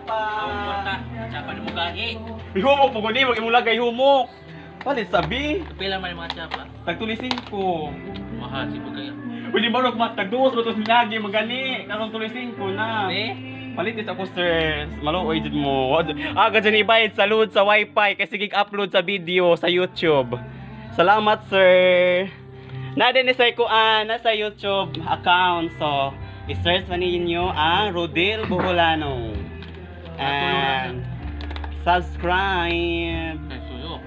tsapa. Tsapa na mo gagi. Humok po gani, wag imong lagay humok. Palit sabi. Pila man mga tsapa? Tag tuloy 5. Mahal si bugay. Pwede ba rog mat tag duos ba to sinagi magani. Karong tuloy 5 na. Be? Palit is ako sir. Maluoy jud mo. Ah, gadyan ibayad sa load sa wifi kasi sige upload sa video sa YouTube. Salamat sir. Na din sa kuan nasa YouTube account. So, i-search man ninyo ang Rodel Boholano. And subscribe. Ay suyo.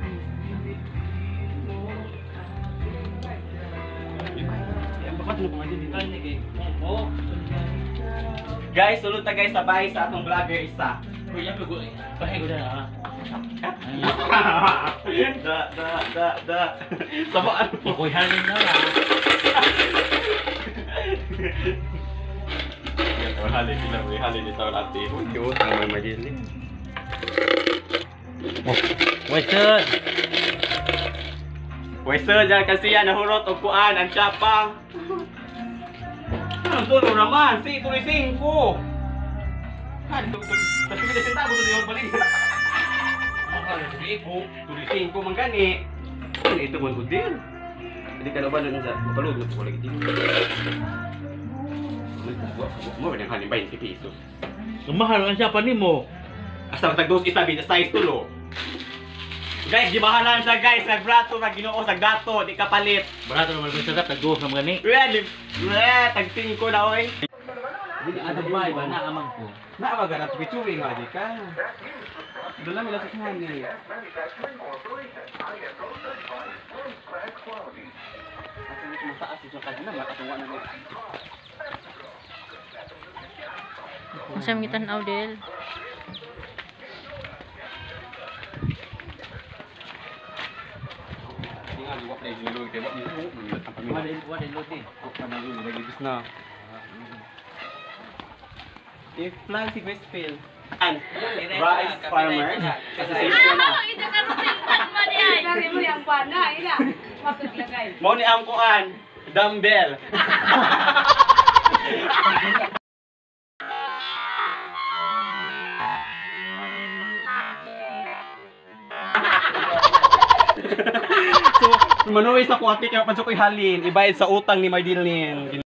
Guys, sulod ta guys sa bahay sa atong vlogger isa. Kuya ko pahay ko na. Da da da da. Sabaan mo. Kuya halin na lang. Halin sila, may halin ni tawon ate. Uy, utang may magili. Wait sir. Uy, sir, dyan kasi yan, nahurot og kuan, ang tsapa. Anong tulo naman? Si, tuloy 5. Han, tuloy sentavo, tuloy yung balik. Tuloy 5 man gani. Ano ito man gudil? Hindi ka na ba nun sa palud mo lagi dito. Mo ba nang halin 20 pesos? Mahal ang tsapa nimo. Asa tag dos isa bi size tulo. Guys, gimahalan siya guys, nagbrato ra Ginoo sa gato, di ka palit. Barato naman sa tag duos na gani. Well, tag 5 na oy. Dili adto ba na amang ko. Naa ba ganat picture nga di ka? Dala nila sa hani. Unsa man gitan-aw del? I-flag si Westfield. And Rice Farmers Association. Dari mo yung buwan na, ila. Mapaglagay. Mao ni ang kuan, dumbbell. So, manuwi sa kuwati kaya panso ko'y halin, ibayad sa utang ni Mardilin.